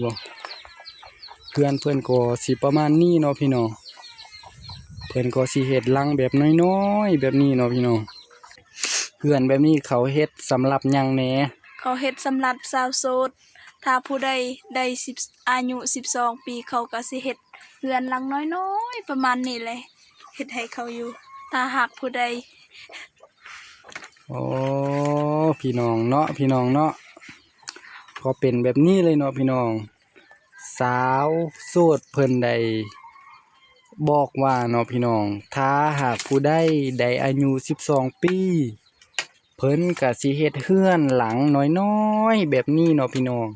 ບໍ່? ເຮືອນເພິ່ນກໍຊິປະມານນີ້ເນາະພີ່ນ້ອງ. ເພິ່ນກໍຊິເຮັດຫຼັງແບບນ້ອຍໆແບບນີ້ເນາະພີ່ນ້ອງ. ເຮືອນແບບນີ້ເຂົາເຮັດສຳລັບຫຍັງແດ່? ເຂົາເຮັດສຳລັບຊາວໂສດ. ຖ້າຜູ້ໃດໄດ້ສິບ ອາຍຸສິບສອງປີ ເຂົາກໍຊິເຮັດເຮືອນຫຼັງນ້ອຍໆປະມານນີ້ແຫຼະ ເຮັດໃຫ້ເຂົາຢູ່ ຖ້າຫາກຜູ້ໃດ. ໂອ້ ພີ່ນ້ອງເນາະ ພີ່ນ້ອງເນາະ ກໍເປັນແບບນີ້ເລີຍເນາະພີ່ນ້ອງ. ສາວໂສດເພິ່ນໄດ້ບອກວ່າເນາະພີ່ນ້ອງ ຖ້າຫາກຜູ້ໃດໄດ້ອາຍຸສິບສອງປີ ເພິ່ນກະຊິເຮັດເຮືອນຫຼັງນ້ອຍໆແບບນີ້ເນາະພີ່ນ້ອງ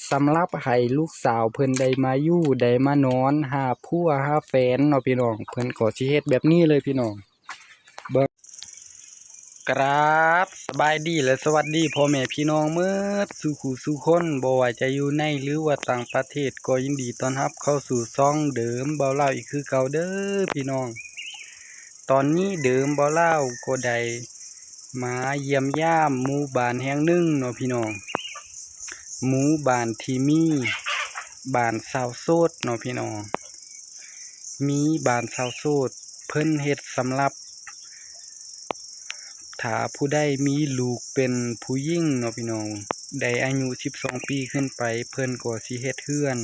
ສຳລັບໃຫ້ລູກສາວເພິ່ນໄດ້ມາຢູ່ ໄດ້ມານອນ ຫາຜົວຫາແຟນເນາະພີ່ນ້ອງ. ເພິ່ນກໍຊິເຮັດແບບນີ້ເລີຍພີ່ນ້ອງ. ເບິ່ງ ກະລາບສະບາຍດີ ແລະ ສະຫວັດດີພໍ່ແມ່ພີ່ນ້ອງໝົດສູ່ຄູ່ສູ່ຄົນ ບໍ່ວ່າຈະຢູ່ໃນ ຫຼືວ່າຕ່າງປະເທດ ກໍຍິນດີຕ້ອນຮັບເຂົ້າສູ່ຊ່ອງເດີມບ່າວລາວອີກຄືເກົ່າເດີພີ່ນ້ອງ. ຕອນນີ້ເດີມບ່າວລາວກໍໄດ້ມາຢ້ຽມຢາມໝູ່ບ້ານແຫ່ງໜຶ່ງເນາະພີ່ນ້ອງ. ໝູ່ບ້ານທີ່ມີບ້ານຊາວໂສດເນາະພີ່ນ້ອງ. ມີບ້ານຊາວໂສດ ເພິ່ນເຮັດສຳລັບ ຖ້າຜູ້ໃດມີລູກເປັນຜູ້ຍິງເນາະພີ່ນ້ອງ ໄດ້ອາຍຸສິບສອງປີຂຶ້ນໄປ ເພິ່ນກໍຊິເຮັດເຮືອນ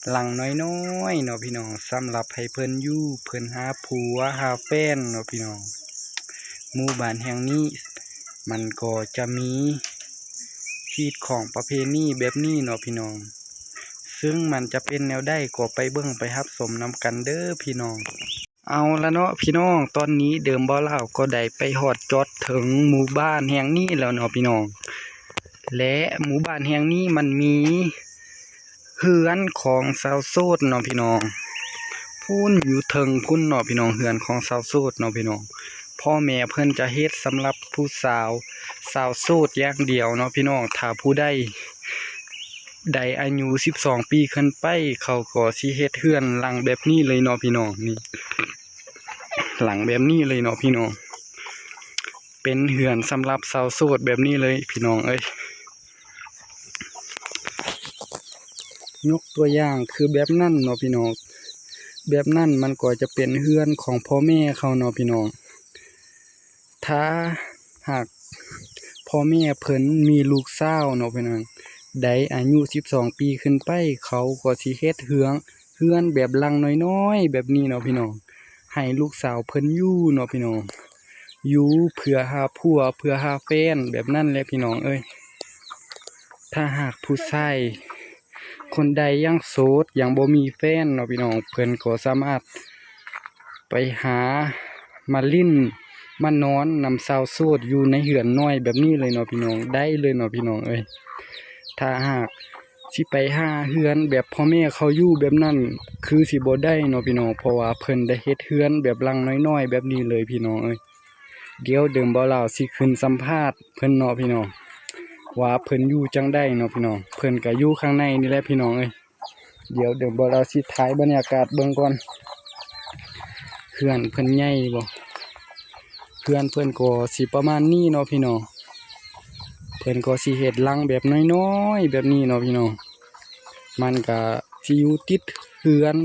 ຫຼັງນ້ອຍໆເນາະພີ່ນ້ອງ ສຳລັບໃຫ້ເພິ່ນຢູ່ ເພິ່ນຫາຜົວຫາແຟນເນາະພີ່ນ້ອງ. ໝູ່ບ້ານແຫ່ງນີ້ມັນກໍຈະມີຮີດຄອງປະເພນີແບບນີ້ເນາະພີ່ນ້ອງ ຊຶ່ງມັນຈະເປັນແນວໃດ ກໍໄປເບິ່ງໄປຮັບຊົມນຳກັນເດີພີ່ນ້ອງ. ເອົາລະເນາະພີ່ນ້ອງ ຕອນນີ້ເດີມບ່າວລາວກໍໄດ້ໄປຮອດຈອດເຖິງໝູ່ບ້ານແຫ່ງນີ້ແລ້ວເນາະພີ່ນ້ອງ ແລະ ໝູ່ບ້ານແຫ່ງນີ້ມັນມີເຮືອນຂອງຊາວໂສດເນາະພີ່ນ້ອງ ພຸ້ນຢູ່ເທິງພຸ້ນເນາະພີ່ນ້ອງ ເຮືອນຂອງຊາວໂສດເນາະພີ່ນ້ອງ. ພໍ່ແມ່ເພິ່ນຈະເຮັດສຳລັບຜູ້ສາວ ສາວໂສດຢ່າງດຽວເນາະພີ່ນ້ອງ. ຖ້າຜູ້ໃດ ໄດ້ອາຍຸສິບສອງປີຂຶ້ນໄປ ເຂົາກໍຊິເຮັດເຮືອນຫຼັງແບບນີ້ເລີຍເນາະພີ່ນ້ອງ ນີ້ ຫຼັງແບບນີ້ເລີຍເນາະພີ່ນ້ອງ ເປັນເຮືອນສຳລັບຊາວໂສດແບບນີ້ເລີຍພີ່ນ້ອງເອີຍ. ຍົກຕົວຢ່າງຄືແບບນັ້ນເນາະພີ່ນ້ອງ ແບບນັ້ນມັນກໍຈະເປັນເຮືອນຂອງພໍ່ແມ່ເຂົາເນາະພີ່ນ້ອງ. ຖ້າຫາກພໍ່ແມ່ເພິ່ນມີລູກສາວເນາະພີ່ນ້ອງ ໄດ້ອາຍຸສິບສອງປີຂຶ້ນໄປ ເຂົາກໍຊິເຮັດເຮືອນ ເຮືອນແບບຫຼັງນ້ອຍໆແບບນີ້ເນາະພີ່ນ້ອງ ໃຫ້ລູກສາວເພິ່ນຢູ່ເນາະພີ່ນ້ອງ ຢູ່ເພື່ອຫາຜົວ ເພື່ອຫາແຟນແບບນັ້ນແຫຼະພີ່ນ້ອງເອີຍ. ຖ້າຫາກຜູ້ຊາຍ ຄົນໃດຍັງໂສດ ຍັງບໍ່ມີແຟນເນາະພີ່ນ້ອງ ເພິ່ນກໍສາມາດໄປຫາມາຫຼິ້ນມານອນນຳສາວໂສດຢູ່ໃນເຮືອນນ້ອຍແບບນີ້ເລີຍເນາະພີ່ນ້ອງ ໄດ້ເລີຍເນາະພີ່ນ້ອງເອີຍ. ຖ້າຫາກຊິໄປຫາເຮືອນແບບພໍ່ແມ່ເຂົາຢູ່ແບບນັ້ນ ຄືຊິບໍ່ໄດ້ເນາະພີ່ນ້ອງ ເພາະວ່າເພິ່ນໄດ້ເຮັດເຮືອນແບບຫຼັງນ້ອຍໆແບບນີ້ເລີຍພີ່ນ້ອງເອີຍ. ດຽວເດີມບ່າວລາວຊິຂຶ້ນສຳພາດເພິ່ນເນາະພີ່ນ້ອງ ວ່າເພິ່ນຢູ່ຈັ່ງໃດເນາະພີ່ນ້ອງ. ເພິ່ນກະຢູ່ຂ້າງໃນນີ້ແຫຼະພີ່ນ້ອງເອີຍ. ດຽວເດີມບ່າວລາວຊິຖ່າຍບັນຍາກາດເບິ່ງກ່ອນ ເຮືອນເພິ່ນໃຫຍ່ບໍ່. ເຮືອນເພິ່ນກໍຊິປະມານນີ້ເນາະພີ່ນ້ອງ ເພິ່ນກໍຊິເຮັດຫຼັງແບບນ້ອຍໆແບບນີ້ເນາະພີ່ນ້ອງ. ມັນກະຊິຢູ່ຕິດເຮືອນ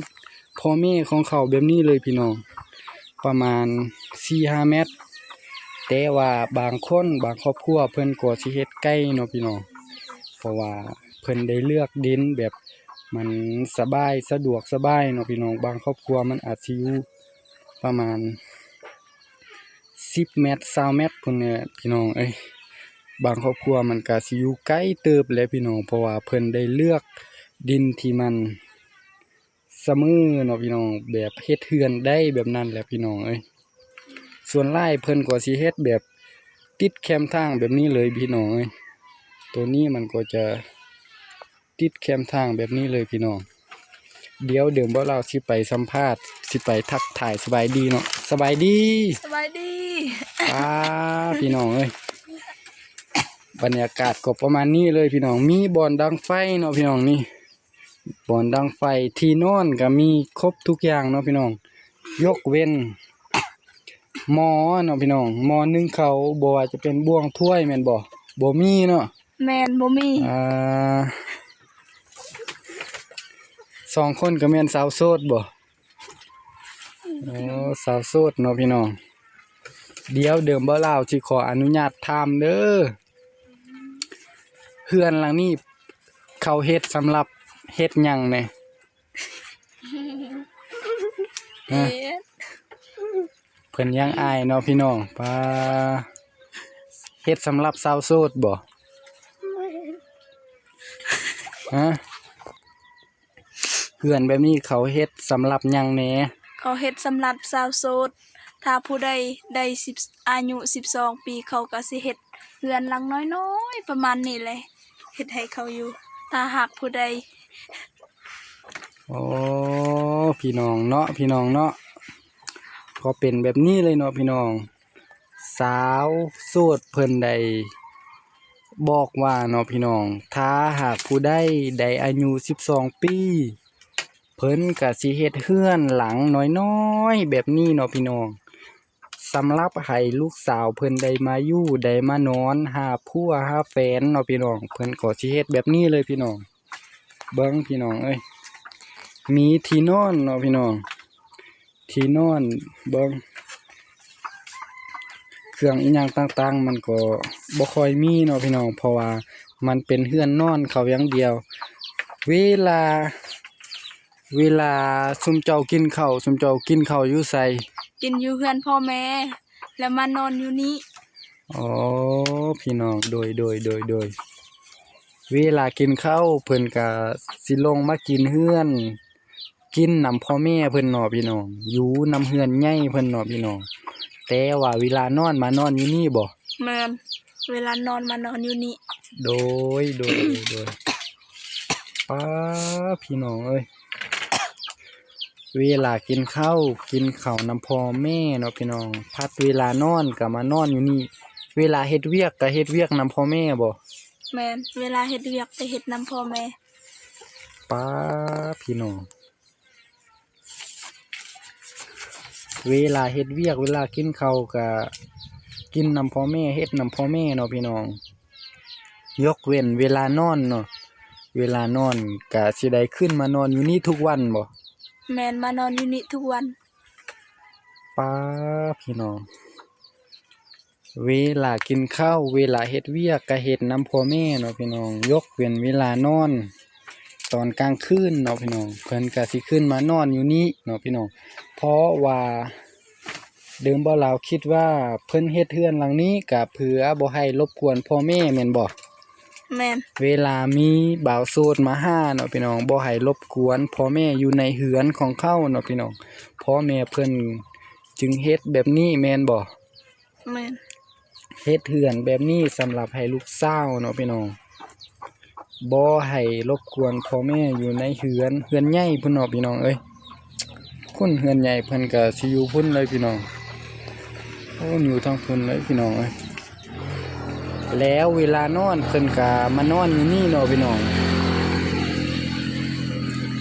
ພໍ່ແມ່ຂອງເຂົາແບບນີ້ເລີຍພີ່ນ້ອງ ປະມານສີ່ຫ້າແມັດ. ແຕ່ວ່າບາງຄົນ ບາງຄອບຄົວເພິ່ນກໍຊິເຮັດໃກ້ເນາະພີ່ນ້ອງ ເພາະວ່າເພິ່ນໄດ້ເລືອກດິນແບບມັນສະບາຍ ສະດວກສະບາຍເນາະພີ່ນ້ອງ. ບາງຄອບຄົວມັນອາດຊິຢູ່ປະມານສິບແມັດ ຊາວແມັດພຸ້ນແຫຼະພີ່ນ້ອງເອີຍ. ບາງຄອບຄົວມັນກະຊິຢູ່ໄກເຕີບແຫຼະພີ່ນ້ອງ ເພາະວ່າເພິ່ນໄດ້ເລືອກດິນທີ່ມັນ ສະເໝີເນາະພີ່ນ້ອງ ແບບເຮັດເຮືອນໄດ້ແບບນັ້ນແຫຼະພີ່ນ້ອງເອີຍ. ສ່ວນຫຼາຍເພິ່ນກໍຊິເຮັດແບບຕິດແຄມທາງແບບນີ້ເລີຍພີ່ນ້ອງເອີຍ. ໂຕນີ້ມັນກໍຈະຕິດແຄມທາງແບບນີ້ເລີຍພີ່ນ້ອງ. ດຽວເດີມບ່າວລາວຊິໄປສຳພາດ ຊິໄປທັກທາຍສະບາຍດີເນາະ. ສະບາຍດີ ສະບາຍດີ. ອາ ພີ່ນ້ອງເອີຍ ບັນຍາກາດກໍປະມານນີ້ເລີຍພີ່ນ້ອງ. ມີບ່ອນດັງໄຟເນາະພີ່ນ້ອງ ນີ້ ບ່ອນດັງໄຟ ທີ່ນອນກໍມີຄົບທຸກຢ່າງເນາະພີ່ນ້ອງ ຍົກເວັ້ນໝໍ້ເນາະພີ່ນ້ອງ ໝໍ້ໜຶ້ງເຂົ້າ ບໍ່ວ່າຈະເປັນບ່ວງຖ້ວຍແມ່ນບໍ່? ບໍ່ມີເນາະ. ແມ່ນ ບໍ່ມີ. ອ່າ ສອງຄົນກໍແມ່ນສາວໂສດບໍ່? ໂອ້ ສາວໂສດເນາະພີ່ນ້ອງ. ດຽວເດີມບ່າວລາວຊິຂໍອະນຸຍາດຖາມເດີ ເຮືອນຫຼັງນີ້ເຂົາເຮັດສຳລັບເຮັດຫຍັງແດ່? ຮະ? ເຮັດ ເພິ່ນຍັງອາຍເນາະພີ່ນ້ອງ. ປາ ເຮັດສຳລັບສາວໂສດບໍ່? ຮະ? ເຮືອນແບບນີ້ເຂົາເຮັດສຳລັບຫຍັງແດ່? ເຂົາເຮັດສຳລັບສາວໂສດ. ຖ້າຜູ້ໃດໄດ້ສິບ ອາຍຸສິບສອງປີ ເຂົາກໍຊິເຮັດເຮືອນຫຼັງນ້ອຍໆ ປະມານນີ້ແຫຼະ ເຮັດໃຫ້ເຂົາຢູ່ ຖ້າຫາກຜູ້ໃດ. ໂອ້ ພີ່ນ້ອງເນາະ ພີ່ນ້ອງເນາະ ກໍເປັນແບບນີ້ເລີຍເນາະພີ່ນ້ອງ. ສາວໂສດເພິ່ນໄດ້ບອກວ່າເນາະພີ່ນ້ອງ ຖ້າຫາກຜູ້ໃດໄດ້ອາຍຸສິບສອງປີ ເພິ່ນກະຊິເຮັດເຮືອນຫຼັງນ້ອຍໆ ແບບນີ້ເນາະພີ່ນ້ອງ ສຳລັບໃຫ້ລູກສາວເພິ່ນໄດ້ມາຢູ່ ໄດ້ມານອນ ຫາຜົວຫາແຟນເນາະພີ່ນ້ອງ. ເພິ່ນກໍຊິເຮັດແບບນີ້ເລີຍພີ່ນ້ອງ. ເບິ່ງພີ່ນ້ອງເອີຍ ມີທີ່ນອນເນາະພີ່ນ້ອງ ທີ່ນອນ ເບິ່ງ ເຄື່ອງອີ່ຫຍັງຕ່າງໆ ມັນກໍບໍ່ຄ່ອຍມີເນາະພີ່ນ້ອງ ເພາະວ່າມັນເປັນເຮືອນນອນເຂົາຢ່າງດຽວ. ເວລາ ເວລາຊຸມເຈົ້າກິນເຂົ້າ ຊຸມເຈົ້າກິນເຂົ້າຢູ່ໃສ? ກິນຢູ່ເຮືອນພໍ່ແມ່ ແລ້ວມານອນຢູ່ນີ້. ອໍ ພີ່ນ້ອງ ໂດຍ ໂດຍ ໂດຍ ໂດຍ. ເວລາກິນເຂົ້າເພິ່ນກະຊິລົງມາກິນເຮືອນ ກິນນຳພໍ່ແມ່ເພິ່ນເນາະພີ່ນ້ອງ ຢູ່ນຳເຮືອນໃຫຍ່ເພິ່ນເນາະພີ່ນ້ອງ. ແຕ່ວ່າເວລານອນມານອນຢູ່ນີ້ບໍ່? ແມ່ນ ເວລານອນມານອນຢູ່ນີ້. ໂດຍ ໂດຍ ໂດຍ ໂດຍ. ປ້າ ພີ່ນ້ອງເອີຍ ເວລາກິນເຂົ້າ ກິນເຂົ້ານຳພໍ່ແມ່ເນາະພີ່ນ້ອງ ພັດເວລານອນກໍມານອນຢູ່ນີ້. ເວລາເຮັດວຽກກໍເຮັດວຽກນຳພໍ່ແມ່ບໍ່? ແມ່ນ ເວລາເຮັດວຽກໄປເຮັດນຳພໍ່ແມ່. ປ້າ ພີ່ນ້ອງ ເວລາເຮັດວຽກ ເວລາກິນເຂົ້າກະກິນນຳພໍ່ແມ່ ເຮັດນຳພໍ່ແມ່ເນາະພີ່ນ້ອງ. ຍົກເວັ້ນເວລານອນເນາະ ເວລານອນກະຊິໄດ້ຂຶ້ນມານອນຢູ່ນີ້ທຸກວັນບໍ່? ແມ່ນ ມານອນຢູ່ນີ້ທຸກວັນ. ປ້າ ພີ່ນ້ອງ ເວລາກິນເຂົ້າ ເວລາເຮັດວຽກກະເຮັດນຳພໍ່ແມ່ເນາະພີ່ນ້ອງ ຍົກເວັ້ນເວລານອນຕອນກາງຄືນເນາະພີ່ນ້ອງ ເພິ່ນກະຊິຂຶ້ນມານອນຢູ່ນີ້ເນາະພີ່ນ້ອງ. ເພາະວ່າເດີມບ່າວລາວຄິດວ່າເພິ່ນເຮັດເຮືອນຫຼັງນີ້ກະເພື່ອບໍ່ໃຫ້ລົບກວນພໍ່ແມ່ແມ່ນບໍ່? ແມ່ນ ເວລາມີບ່າວໂສດມາຫາເນາະພີ່ນ້ອງ ບໍ່ໃຫ້ລົບກວນພໍ່ແມ່ຢູ່ໃນເຮືອນຂອງເຂົາເນາະພີ່ນ້ອງ ພໍ່ແມ່ເພິ່ນຈຶ່ງເຮັດແບບນີ້ແມ່ນບໍ່? ແມ່ນ ເຮັດເຮືອນແບບນີ້ສຳລັບໃຫ້ລູກສາວເນາະພີ່ນ້ອງ ບໍ່ໃຫ້ລົບກວນພໍ່ແມ່ຢູ່ໃນເຮືອນ ເຮືອນໃຫຍ່ພຸ້ນເນາະພີ່ນ້ອງເອີຍ. ພຸ້ນເຮືອນໃຫຍ່ເພິ່ນກະຊິຢູ່ພຸ້ນເລີຍພີ່ນ້ອງ ໂອ້ ຢູ່ທາງພຸ້ນເລີຍພີ່ນ້ອງເອີຍ. ແລ້ວເວລານອນເພິ່ນກະມານອນຢູ່ນີ້ເນາະພີ່ນ້ອງ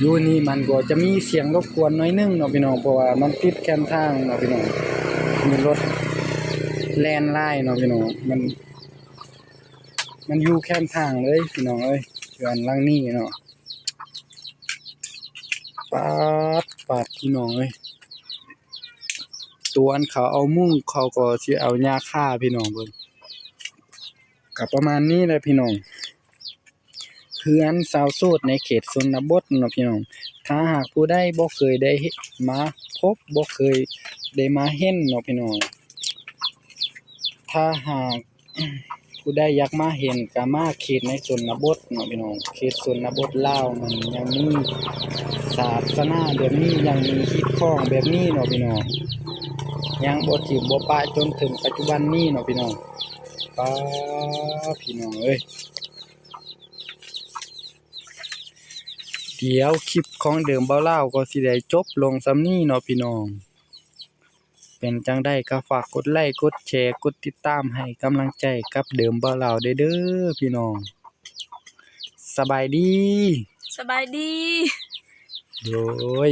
ຢູ່ນີ້ມັນກໍຈະມີສຽງລົບກວນໜ້ອຍໜຶ່ງເນາະພີ່ນ້ອງ ເພາະວ່າມັນຕິດແຄມທາງເນາະພີ່ນ້ອງ ມີລົດແລ່ນຫຼາຍເນາະພີ່ນ້ອງ ມັນ ມັນຢູ່ແຄມທາງເລີຍພີ່ນ້ອງເອີຍ ເຮືອນຫຼັງນີ້ເນາະ. ປາດ ປາດ ພີ່ນ້ອງເອີຍ ຕົວອັນເຂົາເອົາມຸງ ເຂົາກໍຊິເອົາຫຍ້າຄາພີ່ນ້ອງເບິ່ງ ກໍປະມານນີ້ແຫຼະພີ່ນ້ອງ ເຮືອນຊາວໂສດໃນເຂດຊົນນະບົດເນາະພີ່ນ້ອງ. ຖ້າຫາກຜູ້ໃດບໍ່ເຄີຍໄດ້ເຫັນ ມາພົບ ບໍ່ເຄີຍໄດ້ມາເຫັນເນາະພີ່ນ້ອງ ຖ້າຫາກ ຜູ້ໃດຢາກມາເຫັນກໍມາເຂດໃນຊົນນະບົດເນາະພີ່ນ້ອງ ເຂດຊົນນະບົດລາວມັນຍັງມີສາສະໜາແບບນີ້ ຍັງມີຮີດຄອງແບບນີ້ເນາະພີ່ນ້ອງ ຍັງບໍ່ຖິ້ມບໍ່ປະຈົນເຖິງປັດຈຸບັນນີ້ເນາະພີ່ນ້ອງ. ປາ ພີ່ນ້ອງເອີຍ ດຽວຄລິບຂອງເດີມບ່າວລາວກໍຊິໄດ້ຈົບລົງສ່ຳນີ້ເນາະພີ່ນ້ອງ. ເປັນຈັ່ງໃດກໍຝາກກົດໄລ ກົດແຊ ກົດຕິດຕາມໃຫ້ກຳລັງໃຈກັບເດີມບ່າວລາວແດ່ເດີພີ່ນ້ອງ. ສະບາຍດີ. ສະບາຍດີ. ໂດຍ.